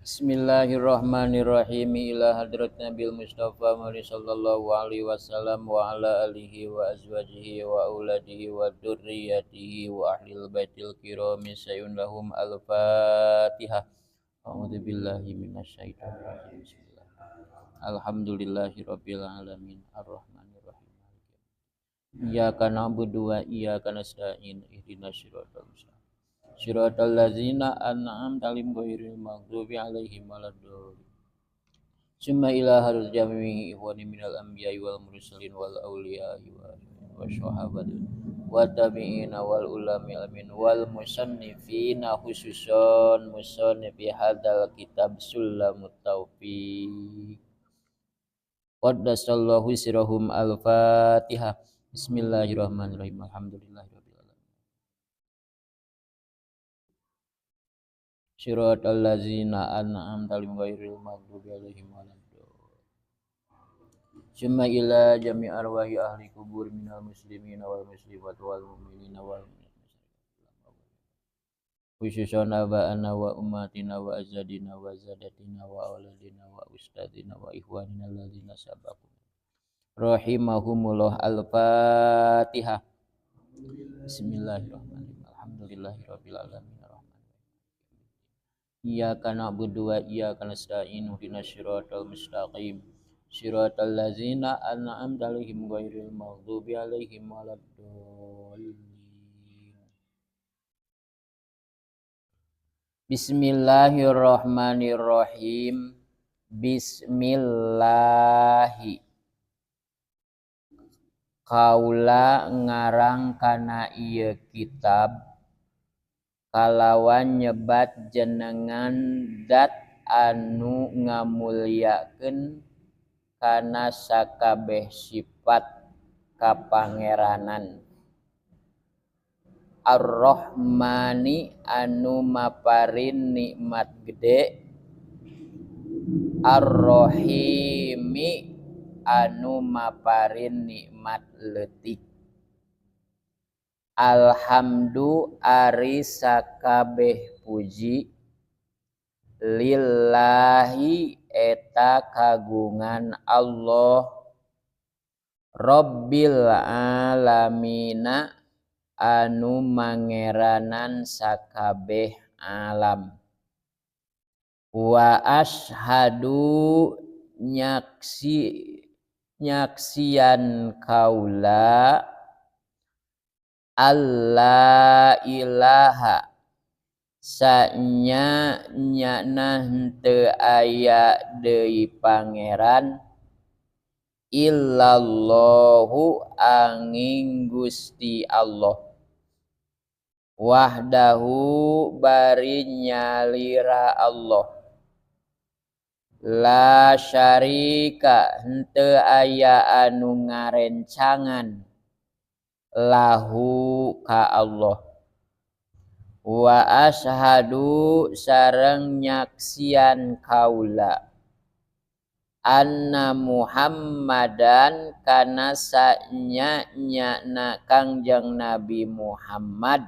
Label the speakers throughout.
Speaker 1: Bismillahirrahmanirrahim. Ila hadrat Nabil Mustafa Muhammad sallallahu alaihi wasallam wa ala alihi wa azwajihi wa auladihi wa dzurriyyatihi wa ahlil baitil kirami sayun lahum al-Fatihah. A'udzu billahi minasyaitonir rajim. Bismillah. Alhamdulillahi rabbil alamin arrahmanir rahim. Iyyaka na'budu wa iyyaka nasta'in ihdinas siratal mustaqim. Siratal ladzina an'amta 'alaihim ghairil maghdubi 'alaihim waladdallin. Summa ila hadrat jami'i ikhwani minal anbiya'i wal mursalin wal awliya'i washahabati wa tabi'ina wal ulami amin wal musannifina khususan musannifi hadzal kitab Sulamut Taufiq. Qaddasallahu sirahum. Al-Fatihah. Bismillahirrahmanirrahim. Alhamdulillahirabbil alamin. Siratal ladzina an'amta 'alaihim ghairil maghdubi 'alaihim waladdallin. Summa ila jami' arwahi ahli kubur minal muslimina wal muslimat wal mu'minina wal mu'minat. Khususan aba'ana wa ummatina wa azadina wa zadatina wa auladina wa ustadina wa ikhwanina alladzina sabaquna. Rahimahumullah. Al-Fatihah. Bismillahirrahmanirrahim. Alhamdulillahirabbil alamin. Iyyaka na'budu wa iyyaka nasta'in ihdinas siratal mustaqim. Siratal ladzina an'amta 'alaihim ghairil maghdubi 'alaihim waladdallin. Bismillahirrahmanirrahim. Bismillahi. Kaula ngarang kana ieu kitab kalawan nyebat jenengan dat anu ngamulyakeun kana sakabeh sifat kapangeranan. Ar-Rahmani anu maparin nikmat gede, Ar-Rahimi anu maparin nikmat leutik. Alhamdu ari sakabeh puji lillahi eta kagungan Allah Rabbil alamina anu mangeranan sakabeh alam. Wa asyhadu nyaksian kaula alla ilaha sanya nyana henteu aya deui pangeran illallahu angin Gusti Allah wahdahu bari nyalira Allah la syarika henteu aya anu ngarencangan lahu ka Allah. Wa asyhadu sareng nyaksian kaula anna Muhammadan kana sanya nyana Kangjeng Nabi Muhammad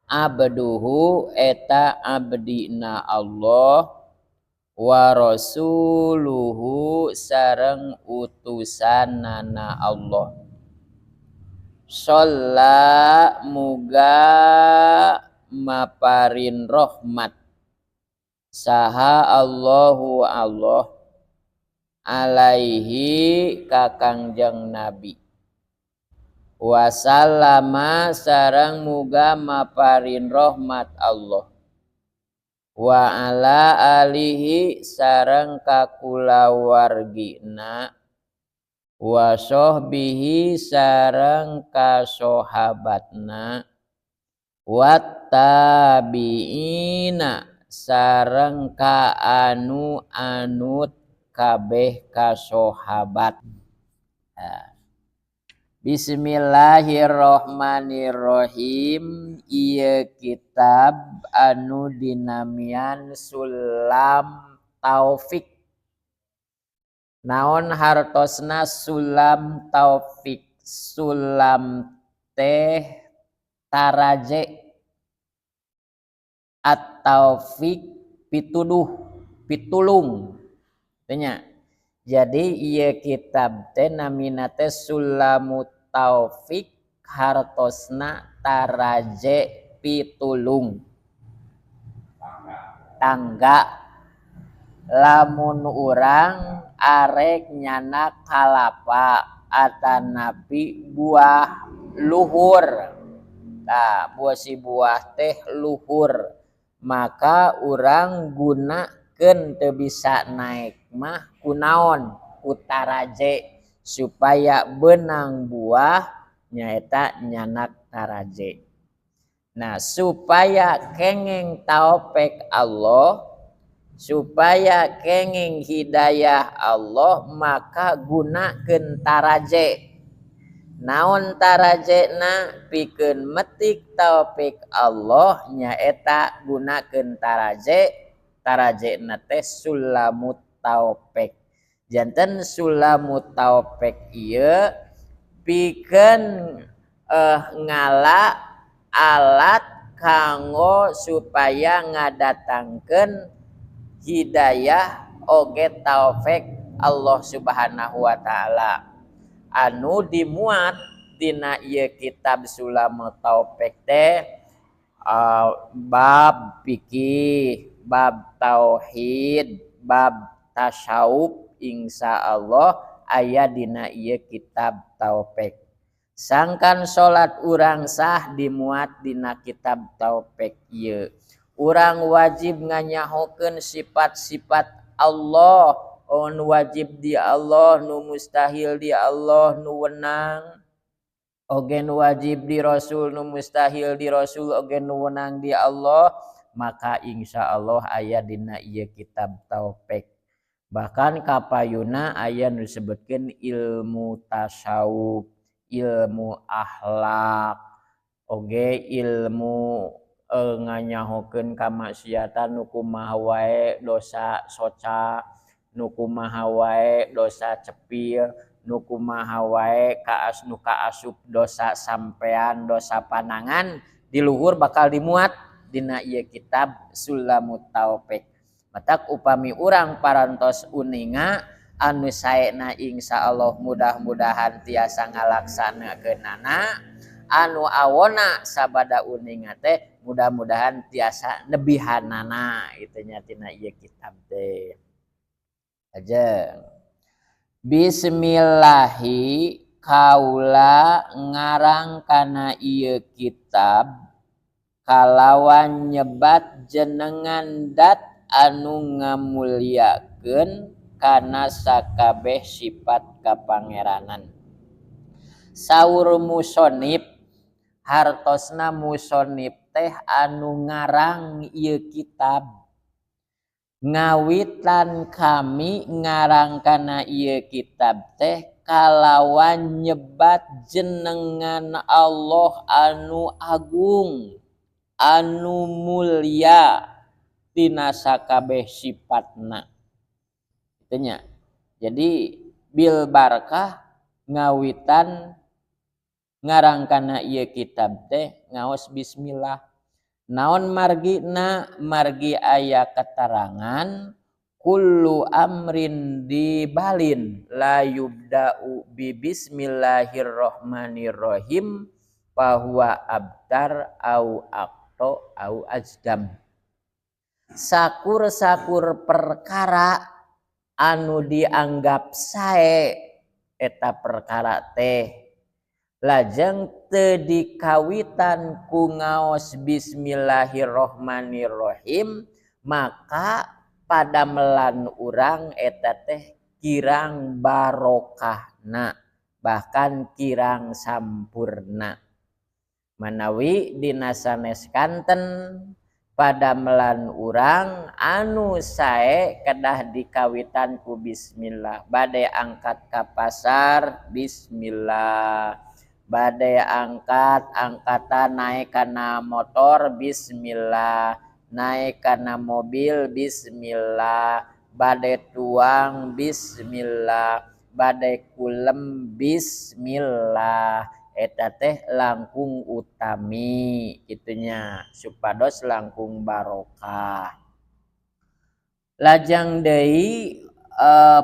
Speaker 1: abduhu eta abdina Allah wa rasuluhu sareng utusanana Allah. Sholla muga maparin rahmat saha Allahu Allah alaihi ka Kangjeng Nabi wasallama sareng muga maparin rahmat Allah wa ala alihi sareng ka kulawargina wa sohbihi sareng ka sahabatna wa tabi'ina sareng ka anu anut kabeh ka sahabat. Bismillahirrahmanirrahim. Ieu kitab anu dinamian Sulam Taufik. Naon hartosna Sulam Taufik? Sulam teh taraje, at-taufik pituduh, pitulung nya. Jadi ieu kitab teh namina teh Sulamut Taufik, hartosna taraje pitulung, tangga lamun urang arek nyanak kalapa atanapi buah luhur. Tah, buah si buah teh luhur, maka urang gunakeun teu bisa naik mah kunaon, ku taraje supaya benang buah nyaeta nyanak taraje. Nah, supaya kenging taufik Allah, supaya kenging hidayah Allah, maka gunakeun taraje. Naon tarajena pikeun metik taufik Allah nyaeta gunakeun taraje. Tarajena teh Sulamut Taufik. Janten Sulamut Taufik ieu pikeun ngala alat kanggo supaya ngadatangkeun hidayah oge taufik Allah Subhanahu wa taala. Anu dimuat dina ieu kitab Sulamut Taufik teh bab fikih, bab tauhid, bab tasawuf, insya Allah aya dina ieu kitab taufik. Sangkan salat urang sah dimuat dina kitab taufik ieu. Urang wajib nganyahokeun sifat-sifat Allah, nu wajib di Allah, nu mustahil di Allah, nu wenang oge nu wajib di Rasul, nu mustahil di Rasul oge nu wenang di Allah, maka insya Allah aya dina ieu kitab taufik. Bahkan kapayuna aya nu disebutkeun ilmu tasawuf, ilmu akhlak, oge ilmu nganyahokeun kamaksiatan nu kumaha wae dosa soca, nu kumaha wae dosa cepil, nu kumaha wae kaas nu kaasup dosa sampean, dosa panangan di luhur bakal dimuat dina ieu kitab Sulamut Taufik. Matak upami urang parantos uninga anu saena insya Allah mudah-mudahan tiasa ngalaksanakeunana, anu awona sabada uninga teh mudah-mudahan tiasa nebihanana itu nya tina ieu kitab teh. Ajeng bismillahi kaula ngarang kana ieu kitab kalawan nyebat jenengan dat anu ngamuliakeun kana sakabeh sifat kapangeranan. Saur musonib, hartosna musonib teh anu ngarang ieu kitab. Ngawitan kami ngarang kana ieu kitab teh kalawan nyebat jenengan Allah anu agung, anu mulia tina sakabeh sifatna. Itunya. Jadi bil barkah ngawitan ngarang kana ieu kitab teh ngaos bismillah. Naon margina? Margi aya keterangan kullu amrin dibalin la yubda'u bi bismillahirrahmanirrahim fahuwa abtar au aqto au ajdam. Sakur-sakur perkara anu dianggap sae eta perkara teh lajeng teu dikawitan ku ngaos bismillahirrahmanirrahim, maka padamelan urang eta teh kirang barokahna, bahkan kirang sampurna. Manawi dina sanes kanten padamelan urang anu sae kedah dikawitan ku bismillah. Bade angkat ka pasar bismillah, bade angkat angkatan naik kana motor bismillah, naik kana mobil bismillah, bade tuang bismillah, bade kulem bismillah. Eta teh langkung utami kitunya supados langkung barokah. Lajang deui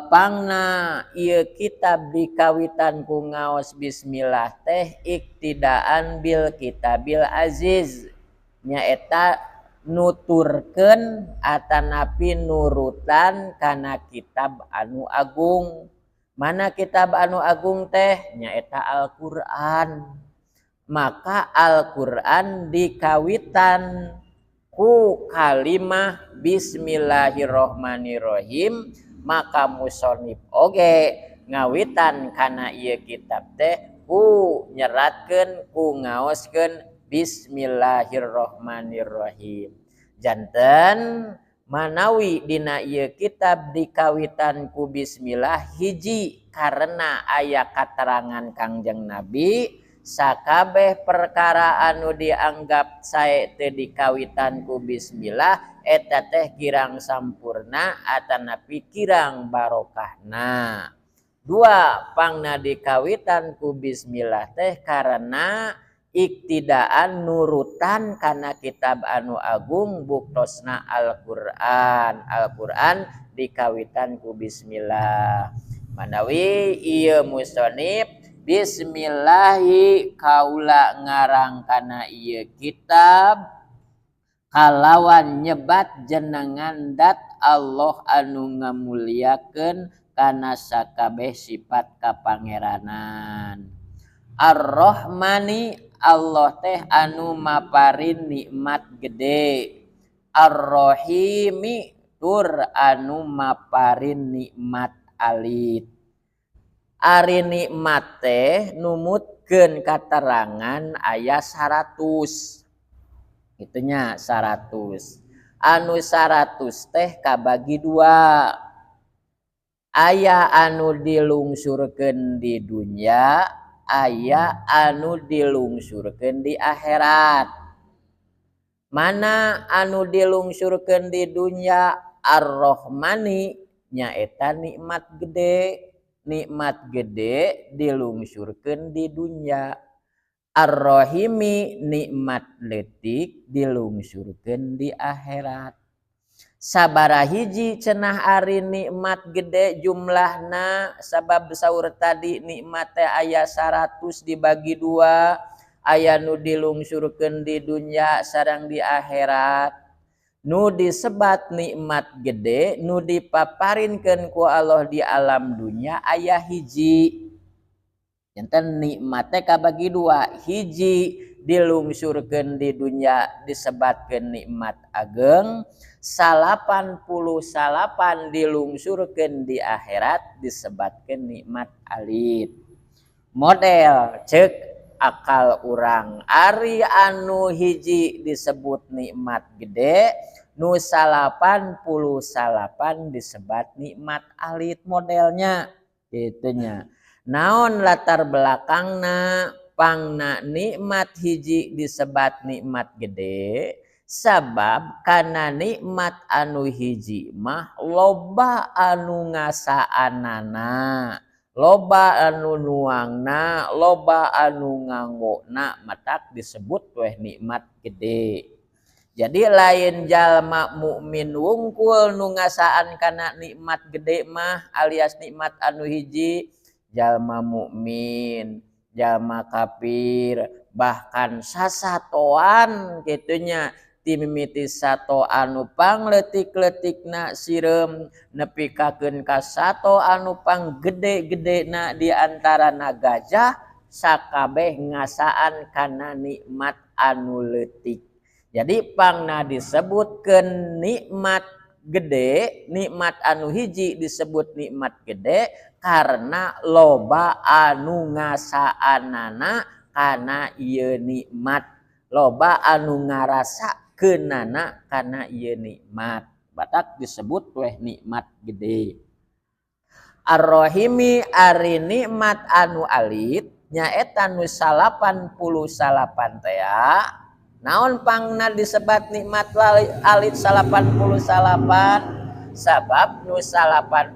Speaker 1: pangna ieu kitab dikawitan ku ngaos bismillah teh iktidaan bil kitabil aziz, nyaeta nuturkeun atanapi nurutan kana kitab anu agung. Mana kitab anu agung teh? Nyaeta Al-Qur'an. Maka Al-Qur'an dikawitan ku kalimah bismillahirrahmanirrahim, maka musonib oge ngawitan kana ieu kitab teh ku nyeratkeun ku ngaoskeun bismillahirrahmanirrahim. Janten manawi dina ieu kitab dikawitan ku bismillah hiji karena aya katerangan Kangjeng Nabi sakabeh perkara anu dianggap sae teu dikawitan ku bismillah eta teh kirang sampurna atanapi kirang barokahna. Dua, pangna dikawitan ku bismillah teh karena iktidaan nurutan kana kitab anu agung buktosna Al-Qur'an. Al-Qur'an dikawitan ku bismillah. Manawi ieu musonib bismillahi kaula ngarang kana ieu kitab kalawan nyebat jenengan dat Allah anu ngamuliakeun kana sakabeh sifat kapangeranan. Ar-Rahmani, Allah teh anu maparin nikmat gede. Ar-Rahimi tur anu maparin nikmat alit. Ari nikmat teh numutkeun katerangan aya 100. Itunya 100. Anu 100 teh kabagi dua. Aya anu dilungsurkeun di dunya, aya anu dilungsurkeun di akhirat. Mana anu dilungsurkeun di dunya? Ar-Rahmani nyaeta nikmat gede. Nikmat gede dilungsurkeun di dunya. Ar-Rahimi nikmat leutik dilungsurkeun di akhirat. Sabaraha hiji cenah ari nikmat gede jumlahna, sabab saur tadi nikmat teh aya 100 dibagi dua, aya nu dilungsurkeun di dunya sareng di akhirat. Nu disebat nikmat gede nu dipaparinkeun ku Allah di alam dunya aya hiji. Janten nikmat teh kabagi dua, hiji dilungsurkeun di dunya disebatkeun nikmat ageng, 89 dilungsurkeun di akhirat disebatkeun nikmat alit. Model cek akal urang, ari anu hiji disebut nikmat gede, nu 89 disebat nikmat alit modelnya gitunya. Naon latar belakangna pangna nikmat hiji disebat nikmat gede? Sabab kana nikmat anu hiji mah loba anu ngasaanana, loba anu nuangna, loba anu nganggona, matak disebut weh nikmat gede. Jadi lain jalma mukmin wungkul nu ngasaan kana nikmat gede mah alias nikmat anu hiji, jalma mukmin, jalma kafir, bahkan sasatoan gitunya. Timimiti sato anu pangletik-letikna sireum nepi kakeun ka sato anu panggede-gedena di antarana gajah, sakabeh ngasaan kana nikmat anu leutik. Jadi pangna disebutkeun nikmat gede, nikmat anu hiji disebut nikmat gede karena loba anu ngasaanana kana ieu nikmat, loba anu ngarasa kenana kana ieu nikmat, batak disebut weh nikmat gede. Ar-Rahimi ari nikmat anu alit nyaeta nu 89 tea. Naon pangna disebat nikmat alit 88? Sabab nu 88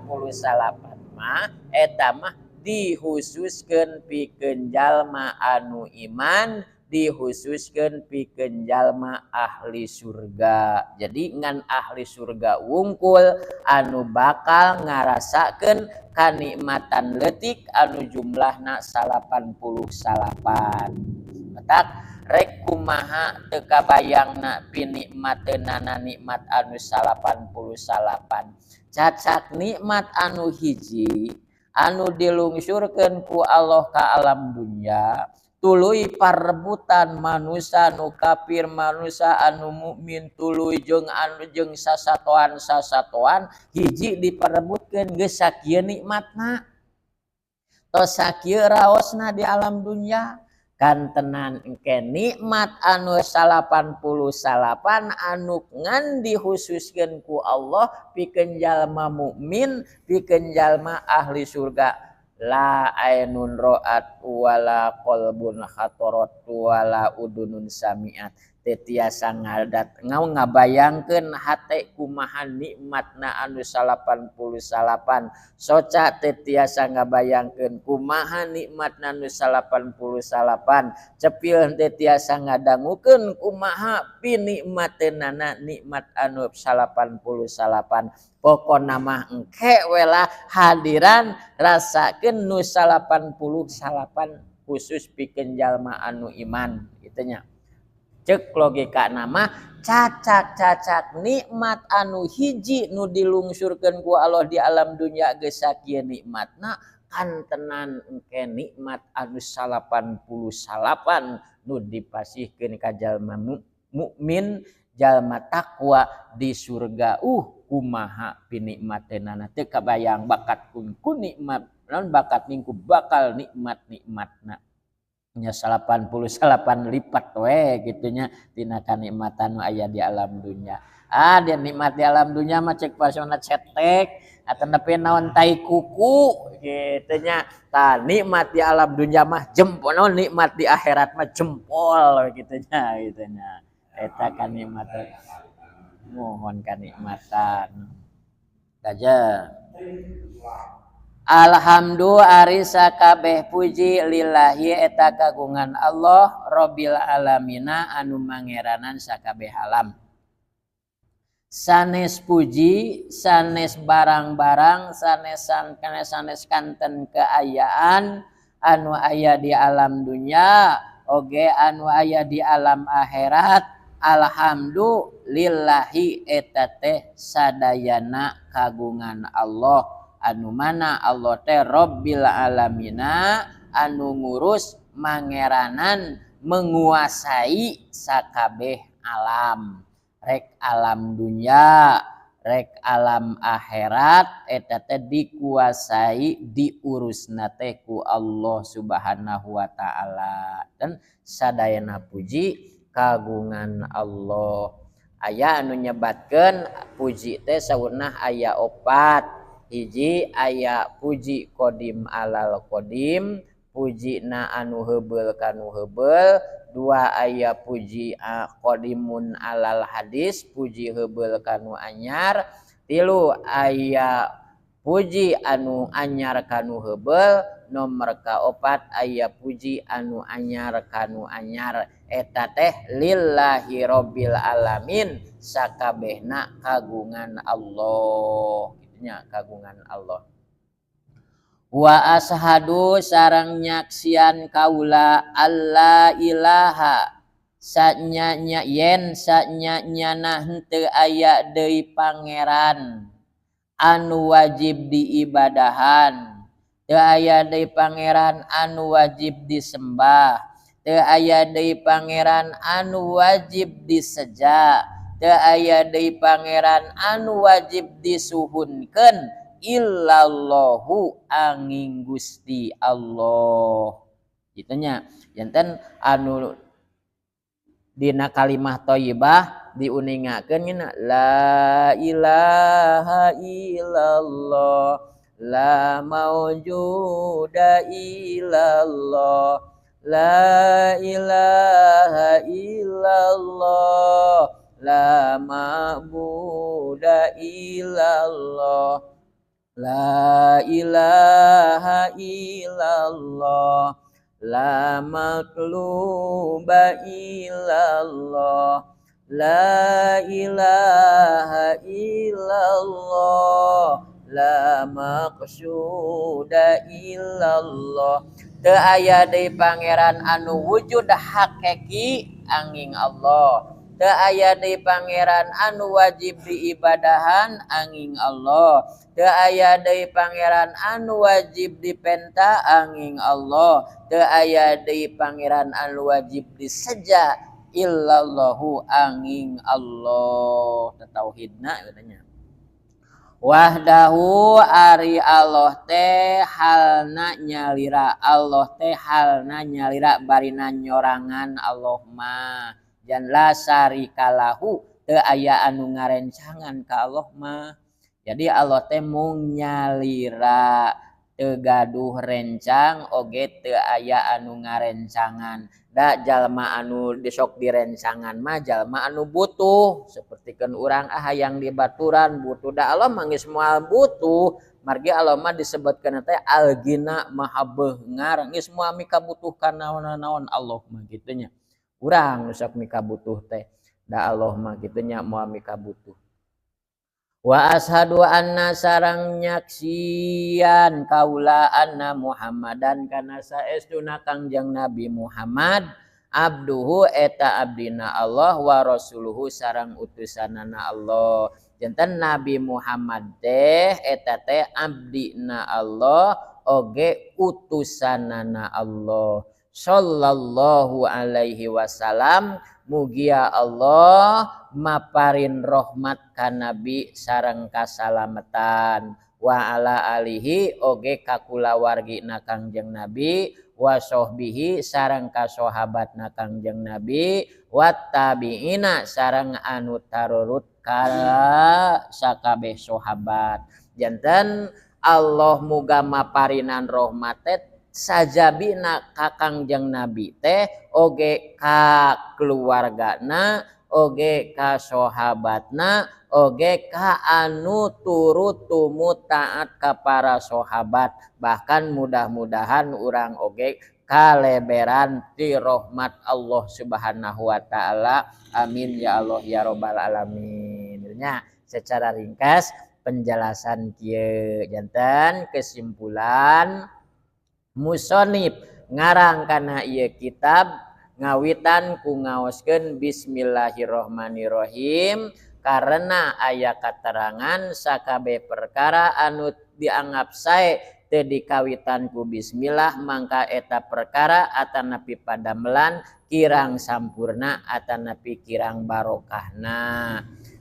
Speaker 1: mah eta mah dihususkeun pikeun jalma anu iman dihususkeun pikeun jalma ahli surga. Jadi ngan ahli surga wungkul anu bakal ngarasakeun kanikmatan leutik anu jumlahna 99. Matak rek kumaha teu kabayangna pinikmateunana nikmat anu 99. Cacak nikmat anu hiji anu dilungsurkeun ku Allah ka alam dunya tuluy parebutan manusia nu kafir manusia anu mukmin tuluy jeung anu jeung sasatoan hiji diperebutkeun geus sakieu nikmatna tos sakieu raosna di alam dunya kantenan engke nikmat anu 99 anu ngan dihususkeun ku Allah pikeun jalma mukmin pikeun jalma ahli surga. La ainun ra'at wala qalbun khatarat wala udunun sami'at. Teu tiasa ngadat ngabayangkeun hate kumaha nikmatna anu 99. Soca teu tiasa ngabayangkeun kumaha nikmatna anu 99. Cepil teu tiasa ngadangukeun kumaha pinikmateunana nikmat anu 99. Pokona mah engke welah hadiran rasakeun nu 99 khusus pikeun jalma anu iman kitu nya. Cek logika nama cacak-cacak nikmat anu hiji nu dilungsurkeun ku Allah di alam dunya geus sakieu nikmatna kantenan engke nikmat anu 99 nu dipasihkeun ka jalma mukmin jalma takwa di surga. Kumaha pinikmateunana teu kabayang bakat ku nikmat naon bakat ningku bakal nikmat-nikmatna nya 99 lipat we gitunya tina kanikmatan nu aya di alam dunya. Ah dia nikmat di alam dunya mah cek pasona cetek atau nepi naon tai kuku gitunya. Tah nikmat di alam dunya mah jempol, naon nikmat di akhirat mah jempol gitunya gitunya. Eta kanikmatan. Mohon kanikmatan. Saja. Alhamdulillah ari sakabeh puji lillahi eta kagungan Allah Rabbil alamina anu mangeranan sakabeh alam. Sanes puji, sanes barang-barang, sanes sanes kanten keayaan anu aya di alam dunya oge anu aya di alam akhirat. Alhamdulillahi eta teh sadayana kagungan Allah anu mana Allah teh Rabbil alamina anu ngurus mangeranan menguasai sakabeh alam, rek alam dunya rek alam akhirat eta teh dikuasai diurusna teh ku Allah Subhanahu wa taala. Dan sadayana puji kagungan Allah. Aya anu nyebatkeun puji teh saurna aya opat. Hiji aya puji kodim alal kodim, puji na anu heubeul kanu heubeul. Dua aya puji qodimun alal hadis, puji heubeul kanu anyar. Tilu aya puji anu anyar kanu heubeul. Nomor kaopat aya puji anu anyar kanu anyar. Eta teh lillahi rabbil alamin sakabehna kagungan Allah. Nya kagungan Allah. Wa ashadu sareng nyaksian kaula alla ilaha sanya nya yen sanya nyana henteu aya deui pangeran anu wajib diibadahan, teu aya deui pangeran anu wajib disembah, teu aya deui pangeran anu wajib diseja, teu aya deui pangeran anu wajib disuhunkeun illallahu angin Gusti Allah. Kitu nya. Janten anu dina kalimah thayyibah diuningakeun ngina la ilaha illallah la maujuda illallah la ilaha illallah la ma'buda illallah la ilaha illallah La matluba illallah, la ilaha illallah, la maqsuda illallah. Teu aya deui pangeran anu wujud hakiki angin Allah. Teu aya deui pangeran anu wajib diibadahan angin Allah. Teu aya deui pangeran anu wajib dipenta angin Allah. Teu aya deui pangeran anu wajib diseja illallahu angin Allah. Tauhidna katanya. Wahdahu ari Allah teh halna nyalira, Allah teh halna nyalira barina nyorangan Allah mah. Jan la syarikalahu teu aya anu ngarencangan ka Allah mah. Jadi Allah teh mung nyalira, teu gaduh rencang oge teu aya anu ngarencangan. Da jalma anu disok direncangan mah jalma anu butuh, sapertikeun urang ah hayang dibaturan butuh, da Allah mah geus moal butuh. Margi Allah mah disebutkeun teh al-ghina maha beunghar, geus moal mikabutuhkan naon-naon Allah mah kitu nya. Urang nu sok mikabutuh teh, da Allah mah kitu nya moal mikabutuh. Wa ashadu anna sarang nyaksian kaula anna Muhammadan kana saestuna Kangjeng Nabi Muhammad abduhu eta abdina Allah wa rasuluhu sarang utusanana Allah. Janten Nabi Muhammad teh eta teh abdina Allah oge utusanana Allah. Sallallahu alaihi wasallam, mugia Allah maparin rahmat ka nabi sareng kasalamatan, wa ala alihi oge ka kulawargina Kangjeng Nabi, wa sahbihi sareng ka sahabatna Kangjeng Nabi, wa tabiina sareng anu tarurut ka sakabeh sahabat. Janten Allah muga maparinan rahmat teh sajabina ka Kangjeng Nabi teh oge ka keluargana, oge ka sahabatna, oge ka anu turut tumut taat ka para sahabat. Bahkan mudah-mudahan urang oge kaleberan ti rahmat Allah Subhanahu wa taala. Amin ya Allah ya robbal alamin. Nya secara ringkas penjelasan kieu. Janten kesimpulan musonib ngarang kana ieu kitab ngawitan ku ngaoskeun bismillahirrahmanirrahim karena aya katerangan sakabeh perkara anu dianggap sae teu dikawitan ku bismillah mangka eta perkara atanapi padamelan kirang sampurna atanapi kirang barokahna.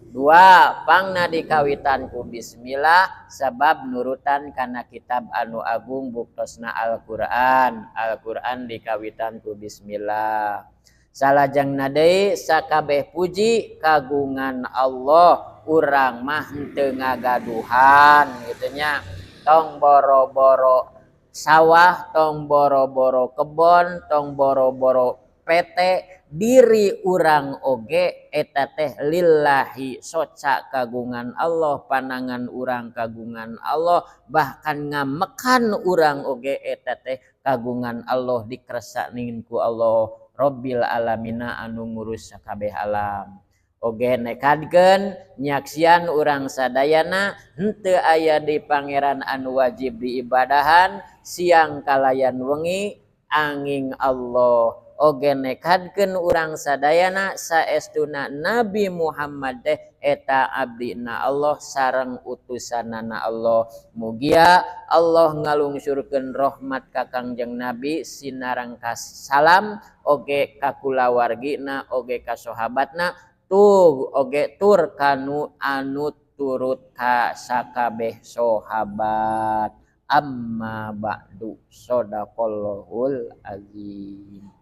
Speaker 1: Dua, pangna dikawitan ku bismillah sebab nurutan kana kitab anu agung buktosna Al-Qur'an. Al-Qur'an dikawitan ku bismillah. Salajengna deui sakabeh puji kagungan Allah, urang mah henteu ngagaduhan kitu nya. Tong boro-boro sawah, tong boro-boro kebon, tong boro-boro PT, diri urang oge eta teh lillahi soca kagungan Allah, panangan urang kagungan Allah, bahkan ngamekan urang oge eta teh kagungan Allah, dikersaknin ku Allah Rabbil alamina anu ngurus sakabeh alam. Oge nekadkeun nyaksian urang sadayana henteu aya di pangeran anu wajib diibadahan siang kalayan wengi angin Allah. Oge nekadkeun urang sadayana saestuna Nabi Muhammad teh eta abdina Allah sareng utusanana Allah. Mugia Allah ngalungsurkeun rahmat ka Kangjeng Nabi sinareng salam oge ka kulawargina oge ka sahabatna tuh oge tur kanu anu turut ka sakabeh sahabat. Amma ba'du, sadaqallahul azim.